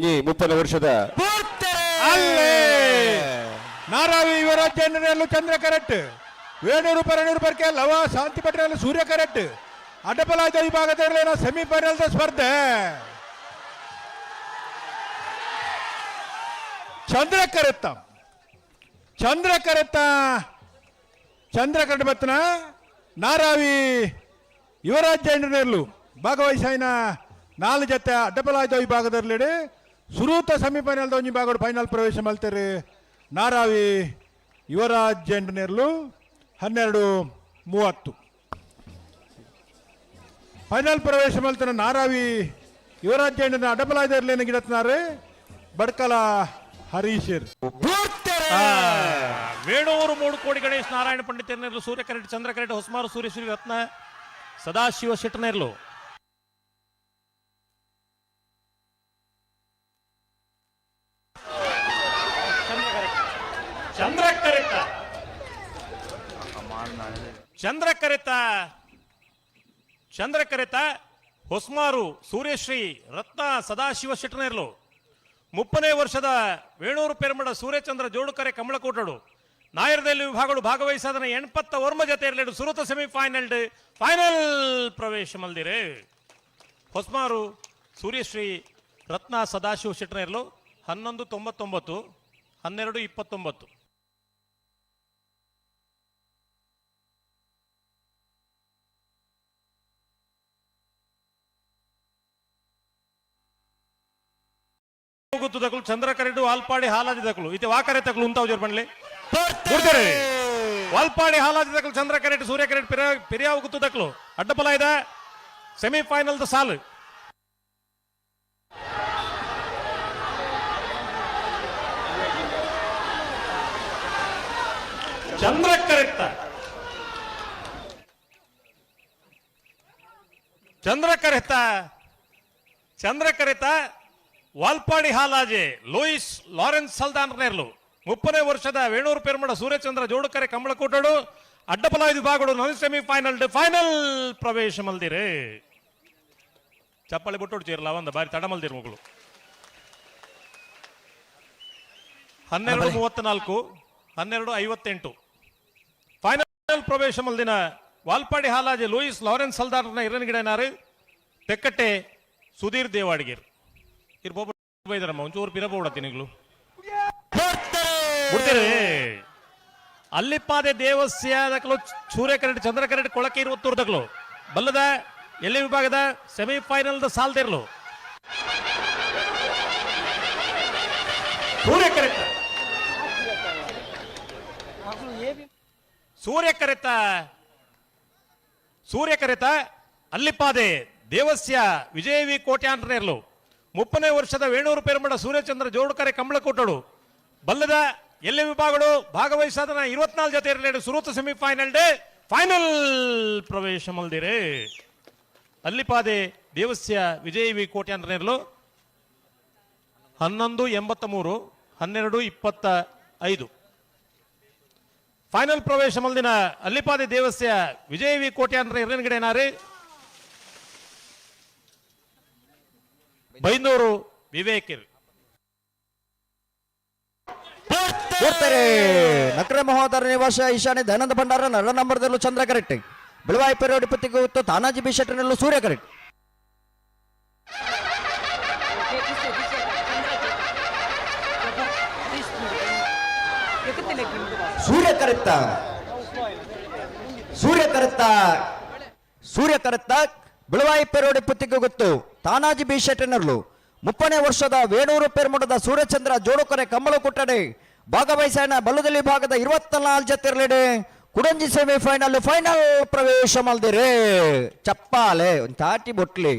ಒಂಜಿ 30 ವರ್ಷದ ಅಲ್ಲೇ ನಾರಾವಿ ಯುವರಾಜ್ ಚಂದ್ರ ಕರೆಕ್ಟ್, ವೇಣೂರು ಪರಣೂರು ಪರ್ಕೆ ಲವ ಶಾಂತಿ ಪಟ್ಟಣ ಸೂರ್ಯ ಕರೆಕ್ಟ್. ಅಡ್ಡಪಲಾಯ್ದ ವಿಭಾಗದಲ್ಲಿ ಸೆಮಿಫೈನಲ್ ಸ್ಪರ್ಧೆ. ಚಂದ್ರ ಕರೆತ್ತ, ಚಂದ್ರ ಕರೆತ್ತ, ಚಂದ್ರ ಕರೆಕ್ಟ್ ಬತ್ತನ ನಾರಾವಿ ಯುವರಾಜ್ ಇಂಜಿನಿಯರ್ಲು ಭಾಗವಹಿಸಾಯಿನ 4 ಜತೆ ಅಡ್ಡಪಲಾಯ್ದ ವಿಭಾಗದಲ್ಲಿ ಸುರೂತ ಸೆಮಿಫೈನಲ್ ಒಂಜಿ ಭಾಗ ಫೈನಲ್ ಪ್ರವೇಶ ಮಲ್ತಾರೆ. ನಾರಾವಿ ಯುವರಾಜ್ ಇಂಜಿನಿಯರ್ಲು 12:30 ಫೈನಲ್ ಪ್ರವೇಶ ಮಲ್ತನ. ನಾರಾವಿ ಯುವರಾಜ್ ಇಂಜಿನಿಯರ್ ಅಡ್ಡಪಲಾಯ್ದ ಗಿಡತ್ನಾರು ಬಡ್ಕಲ ಹರೀಶರ್. ವೇಣೂರು 3 ಕೋಡಿ ಗಣೇಶ್ ನಾರಾಯಣ ಪಂಡಿತೇರ್ನೇರ್ಲು, ಸೂರ್ಯ ಕರೆಟ್, ಚಂದ್ರ ಕರೆಟ್, ಹೊಸ್ಮಾರು ಸೂರ್ಯಶ್ರೀ ರತ್ನ ಸದಾಶಿವ ಶೆಟ್ಟನೇರ್ಲು. ಚಂದ್ರ ಕರೆತ, ಚಂದ್ರ ಕರೆತ, ಚಂದ್ರ ಕರೆತ, ಹೊಸ್ಮಾರು ಸೂರ್ಯಶ್ರೀ ರತ್ನ ಸದಾಶಿವ ಶೆಟ್ಟನೇರ್ಲು. 30ನೇ ವರ್ಷದ ವೇಣೂರು ಪೆರ್ಮಡ ಸೂರ್ಯಚಂದ್ರ ಜೋಡುಕರೆ ಕಮಲಕೋಟಡು ನಾಯರದಲ್ಲಿ ವಿಭಾಗಗಳು ಭಾಗವಹಿಸಾದನ 89 ಜತೆ ಇರಲೇಡು ಸುರತ ಸೆಮಿಫೈನಲ್ ಫೈನಲ್ ಪ್ರವೇಶ ಮಲ್ದಿರೆ. ಹೊಸ್ಮಾರು ಸೂರ್ಯಶ್ರೀ ರತ್ನ ಸದಾಶಿವ ಶೆಟ್ಟನೇರ್ಲು 11:99, 12:29. ದಕಲು ಚಂದ್ರ ಕರೆಡು ವಾಲ್ಪಾಡಿ ಹಾಲಾದಿ ದಕಲು ಇತ್ತೆ ವಾಕರೆ ತಕಲು ಉಂತಾವ್ ಜೋರ್ ಬಣ್ಲೆ ಬಿಡ್ತಾರೆ. ವಾಲ್ಪಾಡಿ ಹಾಲಾದಿ ದಕಲು ಚಂದ್ರ ಕರೆಟ್ ಸೂರ್ಯ ಕರೆಟ್ ಪಿರಿಯಾವು ಗುತ್ತು ದಕಲು ಅಡ್ಡಪಲ ಇದೆ ಸೆಮಿಫೈನಲ್ the ಸಾಲು. ಚಂದ್ರ ಕರೆತ್ತ, ಚಂದ್ರ ಕರೆತ್ತ, ಚಂದ್ರ ಕರೆತ, ವಾಲ್ಪಾಡಿ ಹಾಲಾಜೆ ಲೂಯಿಸ್ ಲಾರೆನ್ಸ್ ಸಲ್ದಾನ್ರೇರ್ಲು. 30ನೇ ವರ್ಷದ ವೇಣೂರು ಪೆರ್ಮಡ ಸೂರ್ಯಚಂದ್ರ ಜೋಡುಕರೆ ಕಂಬಳಕೋಟಡು ಅಡ್ಡಪಲ ವಿಭಾಗಡು ನನ್ ಸೆಮಿಫೈನಲ್ ಫೈನಲ್ ಪ್ರವೇಶ ಮಲ್ದಿರೆ. ಚಪ್ಪಾಳಿ ಬುಟ್ಟೋಡು ಚೇರ್ಲ ಒಂದ ಬಾರಿ ತಡ ಮಲ್ದಿರು ಮಗಳು. 12:34, 12:58 ಫೈನಲ್ ಪ್ರವೇಶ ಮಲ್ದಿನ ವಾಲ್ಪಾಡಿ ಹಾಲಾಜೆ ಲೂಯಿಸ್ ಲಾರೆನ್ಸ್ ಸಲ್ದಾರ್ನ ಇರನ್ಗಿಡನಾರು ತೆಕ್ಕಟ್ಟೆ ಸುಧೀರ್ ದೇವಾಡಿಗೇರ್. ಇರ್ ಬೈದಾರಮ್ಮ, ಒಂಚೂರು ಪಿರಬೋಡ ತಿನಿಗ್ಲು ಬಿಡ್ತೀರಿ. ಅಲ್ಲಿಪ್ಪಾದೆ ದೇವಸ್ಯ ದಕಲು ಸೂರ್ಯ ಕರೆಟ್ ಚಂದ್ರ ಕರೆಟ್ ಕೊಳಕೆ ಇರುವತ್ತೂರು ದಕಲು ಬಲ್ಲದ ಎಲ್ಲಿ ವಿಭಾಗದ ಸೆಮಿಫೈನಲ್ the ಸಾಲ್ದಿರ್ಲು. ಸೂರ್ಯ ಕರೆತ, ಸೂರ್ಯ ಕರೆತ, ಸೂರ್ಯ ಕರೆತ, ಅಲ್ಲಿಪ್ಪಾದೆ ದೇವಸ್ಯ ವಿಜಯ ವಿ ಕೋಟ್ಯಾಂತರೇರ್ಲು. 30ನೇ ವರ್ಷದ ವೇಣೂರು ಪೆರುಮಡ ಸೂರ್ಯಚಂದ್ರ ಜೋಡುಕರೆ ಕಂಬಳಕೋಟಡು ಬಲ್ಲದ ಎಲ್ಲಿ ವಿಭಾಗಗಳು ಭಾಗವಹಿಸಾದನ 24 ಜೊತೆ ಇರಲೇಡು ಸುರೂತ ಸೆಮಿಫೈನಲ್ ಡೇ ಫೈನಲ್ ಪ್ರವೇಶ ಮಲ್ದಿರೆ. ಅಲ್ಲಿಪಾದೆ ದೇವಸ್ಯ ವಿಜಯ ವಿ ಕೋಟ್ಯಾಂತರೇರ್ಲು 11:83, 12:25 ಫೈನಲ್ ಪ್ರವೇಶ ಮಲ್ದಿನ ಅಲ್ಲಿಪಾದೆ ದೇವಸ್ಯ ವಿಜಯ ವಿ ಕೋಟ್ಯಾಂತರ ಇರನ್ಗಡೆನಾರಿ ಬೈಂದೂರು ವಿವೇಕಿರ್. ಬರ್ತಾರೆ ನಕ್ರೆ ಮಹೋದರ ನಿವಾಸ ಈಶಾನ್ಯ ದಯಾನಂದ ಭಂಡಾರ ನರ ನಂಬರ್ದಲ್ಲೂ ಚಂದ್ರ ಕರೆಕ್ಟ್, ಬಿಳುವಾಯಿ ಪೆರೋಡಿ ಪತ್ತಿಗೆ ತಾನಾಜಿ ಬಿ ಶೆಟ್ಟರ್ನಲ್ಲೂ ಸೂರ್ಯ ಕರೆಕ್ಟ್. ಸೂರ್ಯ ಕರೆತ್ತ, ಸೂರ್ಯ ಕರೆತ್ತ, ಸೂರ್ಯ ಕರೆತ್ತ, ಬಿಳುವಾಯಿ ಪೆರೋಡಿ ಪುತ್ತಿಗೆ ಗೊತ್ತು ತಾನಾಜಿ ಬಿ ಶೆಟ್ಟರ್ನಲ್ಲೂ. 30ನೇ ವರ್ಷದ ವೇಣೂರು ಪೆರ್ಮುಡದ ಸೂರ್ಯಚಂದ್ರ ಜೋಡುಕೊರೆ ಕಮ್ಮಳು ಕುಟ್ಟಡೆ ಭಾಗವಹಿಸೋಣ ಬಲ್ಲದಲ್ಲಿ ಭಾಗದ 24 ಜೊತೆರಲೆಡೆ ಕುಡಂಜಿ ಸೆಮಿಫೈನಲ್ ಫೈನಲ್ ಪ್ರವೇಶ ಮಲ್ದಿರೆ. ಚಪ್ಪಾಲೆ ಒಂದು ತಾಟಿ ಬೊಟ್ಲಿ.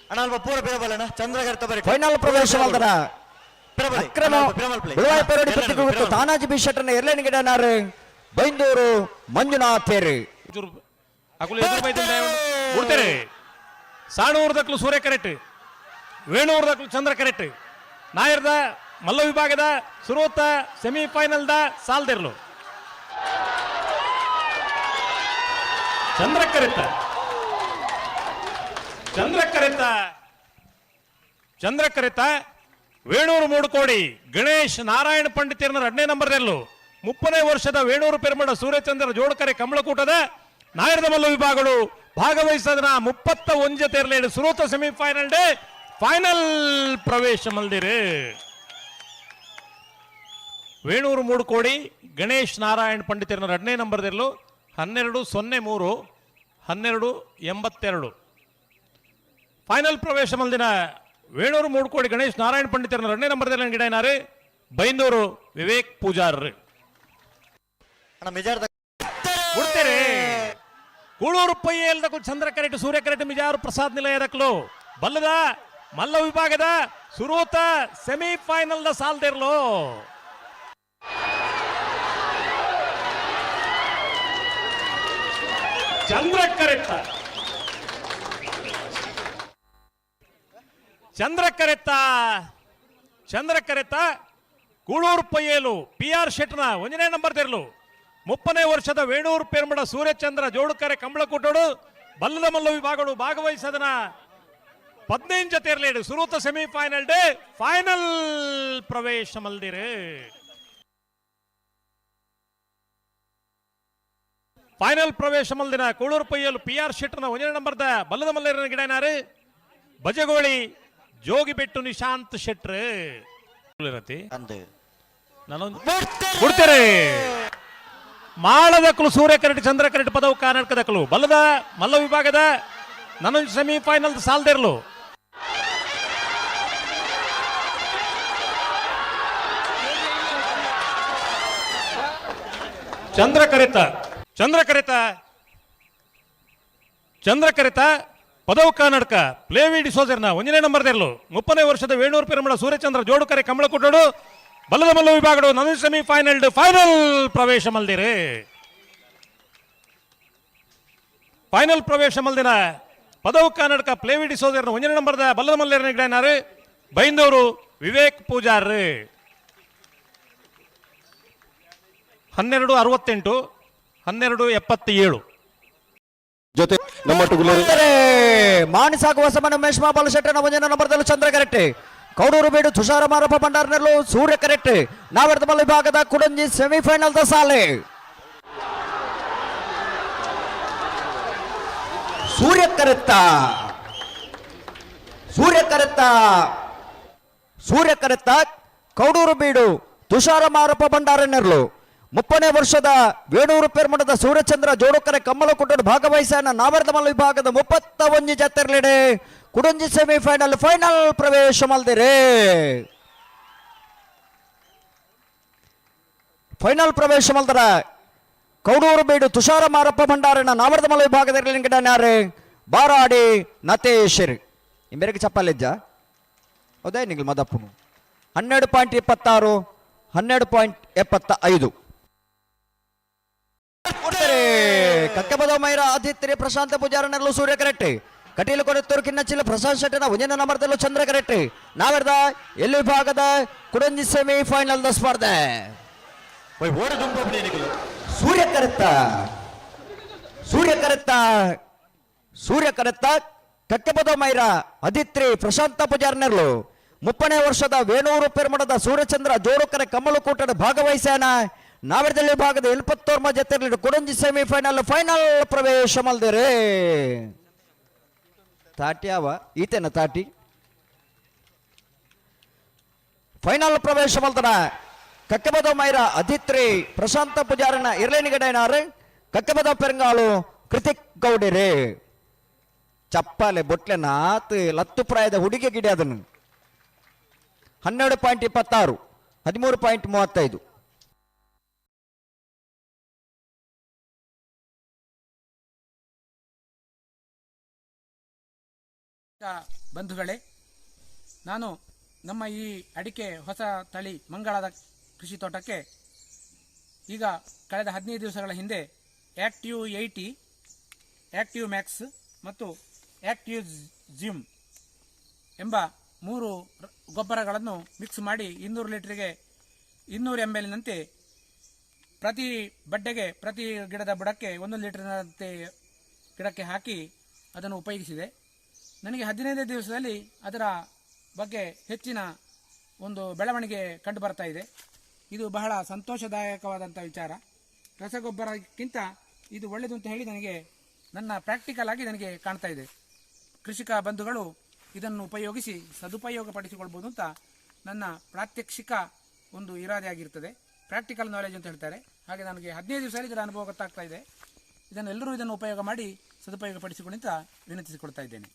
ಅಣ್ಣ ಅಲ್ಪ ಪೂರ ಪಿರಬಲ್ಲಣ್ಣ ಚಂದ್ರಗರ್ತ ಬರಿ ಫೈನಲ್ ಪ್ರವೇಶ ಮಲ್ದರ ಅಕ್ರಮ ಬಿಳುವಾಯಿ ಪೆರೋಡಿ ಪುತ್ತಿಗೆ ಗೊತ್ತು ತಾನಾಜಿ ಬಿ ಶೆಟ್ಟರ್ನ ಎರ್ಲೇನ್ ಗಿಡನಾರು ಬೈಂದೂರು ಮಂಜುನಾಥೇರು. ಚೂರು ಅಕುಲು ಎದುರು ಬೈದಿಂದ ಬಿಡ್ತಾರೆ. ಸಾಣೂರು ದಕ್ಲು ಸೂರ್ಯ ಕರೆಕ್ಟ್, ವೇಣೂರು ದಕ್ಲು ಚಂದ್ರ ಕರೆಕ್ಟ್. ನಾಯರ್ದ ಮಲ್ಲ ವಿಭಾಗದ ಸುರೋತ ಸೆಮಿಫೈನಲ್ the ಸಾಲ್ದಿರ್ಲು. ಚಂದ್ರ ಕರೆತ, ಚಂದ್ರ ಕರೆತ, ಚಂದ್ರಕರಿತ ವೇಣೂರು ಮೂಡುಕೋಡಿ ಗಣೇಶ್ ನಾರಾಯಣ ಪಂಡಿತರನ್ನ ಎರಡನೇ ನಂಬರ್ ಎಲ್ಲು 30ನೇ ವರ್ಷದ ವೇಣೂರು ಪೆರ್ಮಡ ಸೂರ್ಯಚಂದ್ರ ಜೋಡ್ಕರೆ ಕಮಲಕೂಟದ ನಾಯರದ ಮಲ್ಲ ವಿಭಾಗಗಳು ಭಾಗವಹಿಸದನ 31 ತೇರ್ಲೇಡು ಸುರೂತ ಸೆಮಿಫೈನಲ್ ಡೇ ಫೈನಲ್ ಪ್ರವೇಶ ಮಲ್ದಿರು. ವೇಣೂರು ಮೂಡುಕೋಡಿ ಗಣೇಶ್ ನಾರಾಯಣ್ ಪಂಡಿತರನ್ನ ಎರಡನೇ ನಂಬರ್ದಲ್ಲೂ 12.03 12.82 ಫೈನಲ್ ಪ್ರವೇಶ ಮಲ್ದಿನ ವೇಣೂರು ಮೂಡುಕೋಡಿ ಗಣೇಶ್ ನಾರಾಯಣ್ ಪಂಡಿತರನ್ನ ಎರಡನೇ ನಂಬರ್ದಲ್ಲಿ ಗಿಡನಾರು ಬೈಂದೂರು ವಿವೇಕ್ ಪೂಜಾರ್. ಅಣ್ಣ ಮಿಜಾರ್ದ ಬಿಡ್ತೀರಿ. ಕೂಳೂರು ಪೊಯ್ಯೇಲ್ದಕ್ಲು ಚಂದ್ರ ಕರೆಟ್ ಸೂರ್ಯ ಕರೆಟ್ ಮಿಜಾರು ಪ್ರಸಾದ್ ನಿಲಯದಕ್ಲು ಬಲ್ಲದ ಮಲ್ಲ ವಿಭಾಗದ ಸುರೂತ ಸೆಮಿಫೈನಲ್ the ಸಾಲ್ದಿರ್ಲು. ಚಂದ್ರ ಕರೆತ್ತ ಚಂದ್ರ ಕರೆತ್ತ ಚಂದ್ರ ಕರೆತ್ತ ಕೂಳೂರು ಪೊಯ್ಯೇಲು ಪಿ ಆರ್ ಶೆಟ್ನ ಒಂದನೇ ನಂಬರ್ ತೆರಲು 30ನೇ ವರ್ಷದ ವೇಣೂರು ಪೇರ್ಮಡ ಸೂರ್ಯಚಂದ್ರ ಜೋಡುಕರೆ ಕಂಬಳಕೂಟೋಡು ಬಲ್ಲದ ಮಲ್ಲ ವಿಭಾಗಗಳು ಭಾಗವಹಿಸದನ 15 ಜೊತೆಯರ್ಲೇಡು ಸುರೂತ ಸೆಮಿಫೈನಲ್ ಡೇ ಫೈನಲ್ ಪ್ರವೇಶ ಮಲ್ದಿರು. ಫೈನಲ್ ಪ್ರವೇಶ ಮಲ್ದಿನ ಕೂಳೂರು ಪೊಯ್ಯಲು ಪಿ ಆರ್ ಶೆಟ್ನ ಒಂದನೇ ನಂಬರ್ದ ಬಲ್ಲದ ಮಲ್ಲರನ ಗಿಡನಾರು ಬಜಗೋಳಿ ಜೋಗಿಬೆಟ್ಟು ನಿಶಾಂತ್ ಶೆಟ್ರು. ಇರತಿ. ಅಂದು ನಾನೊಂದು ಬಿಡ್ತೀರಿ. ಮಾಳದಕ್ಕಲು ಸೂರ್ಯ ಕರೆಟ್ ಚಂದ್ರ ಕರೆಟ್ ಪದವು ಕರ್ನಾಟಕದಕ್ಕಲು ಬಲ್ಲದ ಮಲ್ಲ ವಿಭಾಗದ ನನ್ನೊಂದು ಸೆಮಿಫೈನಲ್ ಸಾಲ್ದಿರ್ಲು. ಚಂದ್ರ ಕರೆತ ಚಂದ್ರ ಕರೆತ ಚಂದ್ರ ಕರೆತ ಪದವು ಕರ್ನಾಟಕ ಪ್ಲೇವಿ ಡಿಸೋಜರ್ನ ಒಂದನೇ ನಂಬರ್ ತೆರಲು 30ನೇ ವರ್ಷದ ವೇಣೂರು ಪೆರುಮಳ ಸೂರ್ಯಚಂದ್ರ ಜೋಡುಕರೆ ಕಮಲಕುಟ್ಟೋಡು ಬಲ್ಲದ ಮಲ್ಲ ವಿಭಾಗಡು ನನ್ನ ಸೆಮಿಫೈನಲ್ ಫೈನಲ್ ಪ್ರವೇಶ ಮಲ್ದಿರಿ. ಫೈನಲ್ ಪ್ರವೇಶ ಮಲ್ದಿನ ಪದವು ಕರ್ನಾಟಕ ಪ್ಲೇವಿ ಡಿಸೋಜರ್ನ ಒಂದನೇ ನಂಬರ್ದ ಬಲ್ಲದ ಮಲ್ಲೇರನ ಗಿಡನಾರು ಬೈಂದೂರು ವಿವೇಕ್ ಪೂಜಾರ್. 12.68 12.77. ಜೊತೆ ನಮ್ಮ ಟುಗುಲರು ಮಾಣಿಸಾಗುವ ಸಮಾನ ಉಮೇಶ್ ಮಾಬಾಲ ಶೆಟ್ಟನ ಒಂದನೇ ನಂಬರ್ದಲ್ಲೂ ಚಂದ್ರ ಕರೆಕ್ಟ್ ಕೌಡೂರು ಬೀಡು ತುಷಾರ ಮಾರಪ್ಪ ಭಂಡಾರನಲ್ಲೂ ಸೂರ್ಯ ಕರೆಕ್ಟ್ ನಾವರ್ದ ವಿಭಾಗದ ಕುಡಂಜಿ ಸೆಮಿಫೈನಲ್ the ಸಾಲೆ. ಸೂರ್ಯ ಕರೆತ್ತ ಸೂರ್ಯ ಕರೆತ್ತ ಸೂರ್ಯ ಕರೆತ್ತ ಕೌಡೂರು ಬೀಡು ತುಷಾರ ಮಾರಪ್ಪ ಭಂಡಾರನೆರ್ಲು 30ನೇ ವರ್ಷದ ವೇಣೂರು ಪೆರ್ಮಠದ ಸೂರ್ಯಚಂದ್ರ ಜೋಡುಕರೆ ಕಮ್ಮಲಕುಟ್ಟಡು ಭಾಗವಹಿಸಾನ ನಾವರ್ದಮಲ್ಲ ವಿಭಾಗದ 31 ಜಾತ್ರೆಲೆಡೆ ಕುಡಂಜಿ ಸೆಮಿಫೈನಲ್ ಫೈನಲ್ ಪ್ರವೇಶ ಮಲ್ದಿರೆ. ಫೈನಲ್ ಪ್ರವೇಶ ಮಲ್ದರ ಕೌಡೂರು ಬೀಡು ತುಷಾರ ಮಾರಪ್ಪ ಭಂಡಾರನ ನಾವರ್ದಮಲ್ಲ ವಿಭಾಗದಲ್ಲಿ ಗಿಡನ್ಯಾರೆ ಬಾರಾಡಿ ನತೇಶರ್. ಇಂಬೆರೆಗೆ ಚಪ್ಪಲಿಜ್ಜ ಹೌದಾ ನಿಂಗೆ ಮದಪ್ಪನು. 12.26 12.75. ಕಕ್ಕಬದ ಮೈರ ಆದಿತ್ಯ ಪ್ರಶಾಂತ ಪೂಜಾರನಲ್ಲೂ ಸೂರ್ಯ ಕರೆಕ್ಟ್ ಕಟೀಲು ಕೊನೆತ್ತೂರು ಕಿನ್ನಚಿಲ್ಲ ಪ್ರಶಾಂತ್ ಶೆಟ್ಟನ ಒಂದನೇ ನಂಬರ್ದಲ್ಲೂ ಚಂದ್ರ ಕರೆಕ್ಟ್ ನಾವೆರ್ದ ಎಲ್ಲಿ ವಿಭಾಗದ ಕುಡಂಜಿ ಸೆಮಿ ಫೈನಲ್ the ಸ್ಪರ್ಧೆ. ಓಡ ದುಂಬು ಸೂರ್ಯ ಕರೆತ್ತ ಸೂರ್ಯ ಕರೆತ್ತ ಸೂರ್ಯ ಕರೆತ್ತ ಕಕ್ಕಬದ ಮೈರ ಅದಿತ್ರಿ ಪ್ರಶಾಂತ ಪೂಜಾರ್ನೆರ್ಲು 30ನೇ ವರ್ಷದ ವೇಣೂರು ಪೆರ್ಮಠದ ಸೂರ್ಯಚಂದ್ರ ಜೋಡುಕರೆ ಕಮ್ಮಲಕೂಟದ ಭಾಗವಹಿಸ್ಯಾನ ನಾವೆರ್ದಲ್ಲಿ ಭಾಗದ ಎಲ್ಪತ್ತೋರ್ಮ ಜೊತೆಯಲ್ಲಿ ಕೊಡಂಜಿ ಸೆಮಿಫೈನಲ್ ಫೈನಲ್ ಪ್ರವೇಶ ಮಲ್ದಿರೆ. ತಾಟಿ ಅವ ಈತೇನ ತಾಟಿ ಫೈನಲ್ ಪ್ರವೇಶ ಮಲ್ದನ ಕಕ್ಕಬದ ಮೈರ ಅದಿತ್ರಿ ಪ್ರಶಾಂತ ಪೂಜಾರನ ಇರ್ಲೇನಿಗಡೈನಾರು ಕಕ್ಕಬದ ಪೆರಂಗಾಳು ಕೃತಿಕ್ ಗೌಡಿರೆ. ಚಪ್ಪಾಲೆ ಬೊಟ್ಲೆ ನಾತ್ ಲತ್ತು ಪ್ರಾಯದ ಹುಡುಗಿ ಗಿಡ ಅದನ್ನು. 12.26 13.35. ಬಂಧುಗಳೇ, ನಾನು ನಮ್ಮ ಈ ಅಡಿಕೆ ಹೊಸ ತಳಿ ಮಂಗಳದ ಕೃಷಿ ತೋಟಕ್ಕೆ ಈಗ ಕಳೆದ 15 ದಿವಸಗಳ ಹಿಂದೆ ಆ್ಯಕ್ಟಿವ್ 80, ಆ್ಯಕ್ಟಿವ್ ಮ್ಯಾಕ್ಸ್ ಮತ್ತು ಆ್ಯಕ್ಟಿವ್ ಜಿಮ್ ಎಂಬ 3 ಗೊಬ್ಬರಗಳನ್ನು ಮಿಕ್ಸ್ ಮಾಡಿ 200 ಲೀಟ್ರಿಗೆ 200 ಎಮ್ ಎಲ್ನಂತೆ ಪ್ರತಿ ಬಡ್ಡೆಗೆ ಪ್ರತಿ ಗಿಡದ ಬುಡಕ್ಕೆ 1 ಲೀಟರ್ನಂತೆ ಗಿಡಕ್ಕೆ ಹಾಕಿ ಅದನ್ನು ಉಪಯೋಗಿಸಿದೆ. ನನಗೆ 15 ದಿವಸದಲ್ಲಿ ಅದರ ಬಗ್ಗೆ ಹೆಚ್ಚಿನ ಒಂದು ಬೆಳವಣಿಗೆ ಕಂಡು ಬರ್ತಾ ಇದೆ. ಇದು ಬಹಳ ಸಂತೋಷದಾಯಕವಾದಂಥ ವಿಚಾರ. ರಸಗೊಬ್ಬರಕ್ಕಿಂತ ಇದು ಒಳ್ಳೆಯದು ಅಂತ ಹೇಳಿ ನನಗೆ ನನ್ನ ಪ್ರಾಕ್ಟಿಕಲ್ ಆಗಿ ನನಗೆ ಕಾಣ್ತಾ ಇದೆ. ಕೃಷಿಕ ಬಂಧುಗಳು ಇದನ್ನು ಉಪಯೋಗಿಸಿ ಸದುಪಯೋಗ ಪಡಿಸಿಕೊಳ್ಬೋದು ಅಂತ ನನ್ನ ಪ್ರಾತ್ಯಕ್ಷಿಕ ಒಂದು ಇರಾದೆ ಆಗಿರ್ತದೆ. ಪ್ರಾಕ್ಟಿಕಲ್ ನಾಲೆಜ್ ಅಂತ ಹೇಳ್ತಾರೆ. ಹಾಗೆ ನನಗೆ 15 ದಿವಸ ಇದರ ಅನುಭವ ಗೊತ್ತಾಗ್ತಾ ಇದೆ. ಇದನ್ನು ಎಲ್ಲರೂ ಇದನ್ನು ಉಪಯೋಗ ಮಾಡಿ ಸದುಪಯೋಗ ಪಡಿಸಿಕೊಳ್ಳಿ ಅಂತ ವಿನಂತಿಸಿಕೊಳ್ತಾ ಇದ್ದೇನೆ.